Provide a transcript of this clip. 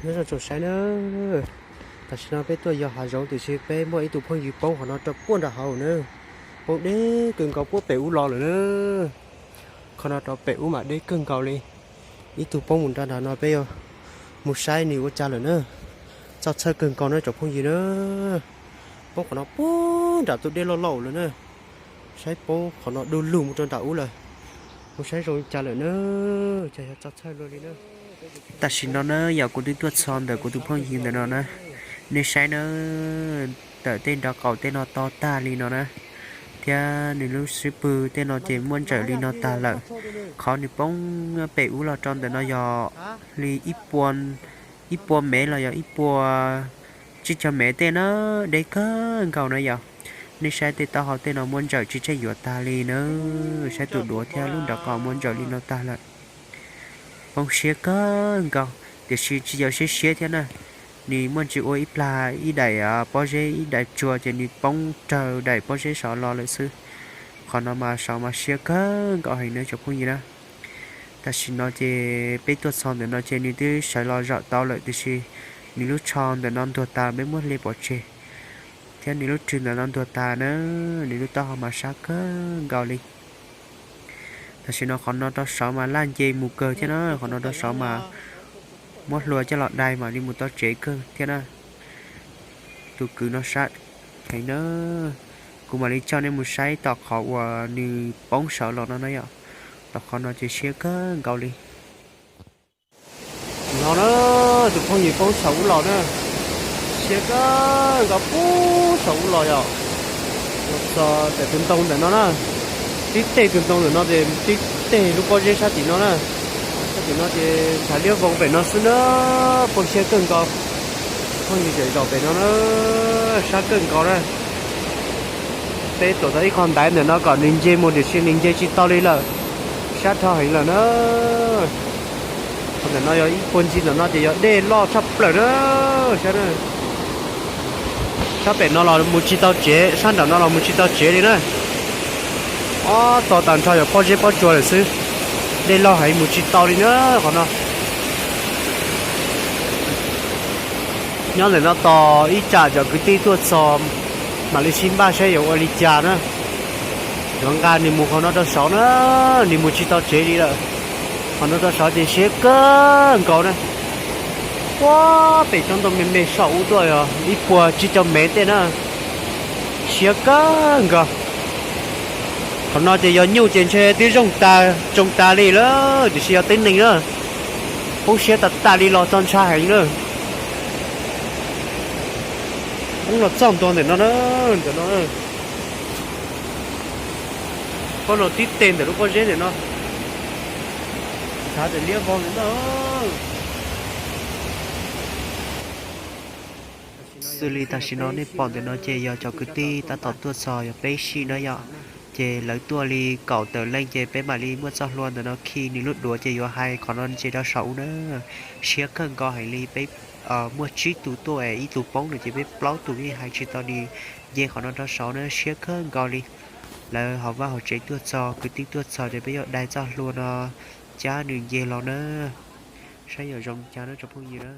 Nyob zoo tsoom saib na, tam sim no peb tuaj yos hav zoov tiam sis peb muaj ib tug phooj ywg poob qhov no rau puag nram hauv na, poob deb kawg nkaus puag pem ub los lawm na. Qhov no rau pem ub mas deb kawg nkaus li, ib tug poob mus nram no, peb yuav mus saib nws ua cas lawm na. Txaus txhawj kawg nkaus na tsoom phooj ywg na, poob qhov no puag nram tus dej loj loj lawm na, saib poob qhov no du lug mus rau nram ub lawm, mus saib zoo li cas lawm na, cas yog txaus txhawj luaj li na. Tam sim no na yog kuv twb tuaj txog ntawm kuv tus phooj ywg ntawm no na, nej saib na, tawm tej nrov qaum tej no to tag li no na, thiab nws lub xub pwg tej no ces muaj ntsaws li no tag lawm. Qhov nws poob pem ub los rau ntawm no yog li ib puas mev los yog ib puas tsib caug mev tej na, deb kawg nkaus na yog. Nej saib tej taub hau tej no muaj ntsaws tsis tsheej yuav tag li na, saib tus duav thiab lub nrov qaum muaj ntsaws li no tag lawm. Poob siab kawg nkaus, tiam sis tsis yog siab siab thiab na, nws muaj ntsis ua ib plag ib daim pob zeb ib daim tsua ces nws poob raws daim pob zeb saud los lawm xwb. Qhov no mas saud mas siab kawg nkaus heev na tsoom phooj ywg na. Tam sim no ces peb tuaj txog ntawm no ces nws twb sawv los zaum tau lawm tiam sis nws lub tsho ntawm no ntuag tas peb muab hle pov tseg, thiab nws lub rwg ntawm no ntuag tas na, nws lub taub hau mas sab kawg nkaus li. Tam sim no qhov no rau saud mas laj nce mus kawg thiab na, qhov no rau saud mas muab hlua coj los dai mam li mus tau tsev kawg thiab na. Tus kwv no sab heev na, kuv mam li coj nej mus saib tom qhov uas nws poob saud los no na yom, tom qhov no ces siab kawg nkaus li. No na, tus phooj ywg poob saum ub los na, siab kawg nkaus puag saum ub los yom. Los txog pem tus ntoo ntawm no na, tib teg tus ntoo ntawm no ces tib teg lub pob zeb sab tim no na, sab tim no ces ntshav liab voo pem no xwb na, poob siab kawg nkaus. Phooj ywg tseem zaum pem no na, sab kawg nkaus na. Peb tuam tau ib qho ntaiv ntawm no kom nws nce mus tiam sis nws nce tsis tau li lawm, sab dhau heev lawm na. Qhov ntawm no yog ib puag ncig ntawm no ces yog dej loj tshaj plaws na, sab na. Sab pem no los mus tsis tau tsev, sab nram no los mus tsis tau tsev li na. Ob tog tag nrho yog pob zeb pob tsuas lawm xwb, dej loj heev mus tsis tau li na qhov no. Nyob ntawm no tos ib tsam cov kwv tij tuaj txog mam li sib npaj saib yuav ua li cas na. Yuav nqa nws mus qhov no rau saud na, nws mus tsis tau tsev li lawm. Qhov no rau saud ces siab kawg nkaus na. Puag pem tsob ntoo me me saum ub tuaj yog ib puas tsib caug mev tej na, siab kawg nkaus. Qhov no ces yog nyuj ces ntshe twb zoo tas tsoo tas li lawm tiam sis yog tib neeg na, poob siab tas tas li los txog ntsha heev na. Poob los txog ntua ntawm no na, ntawm no, poob los tib teg ntawm lub pob zeb ntawm no, ntshav tawm liab vog ntawm no. Xws li tam sim no nej pom ntawm no ces yog cov kwv tij tab tom tuaj txog yog peb sij na yom. Ces lawv tuaj li kaum tawm leej ces peb mam li muaj txoj hlua ntawm no khi nws lub duav ces yuav hais qhov no ntse rau saum ub na. Siab kawg nkaus heev li, peb muaj tsib tus tuaj es ib tug poob no ces peb plaub tus yeej hais tsis tau nws nce qhov no rau saud na, siab kawg nkaus li. Lawv hauv vaj hauv tsev tuaj txog, kwv tij tuaj txog ces peb yuav dai txoj hlua no cab nws nce los na, saib yuav zoo li cas na tsoom phooj ywg na.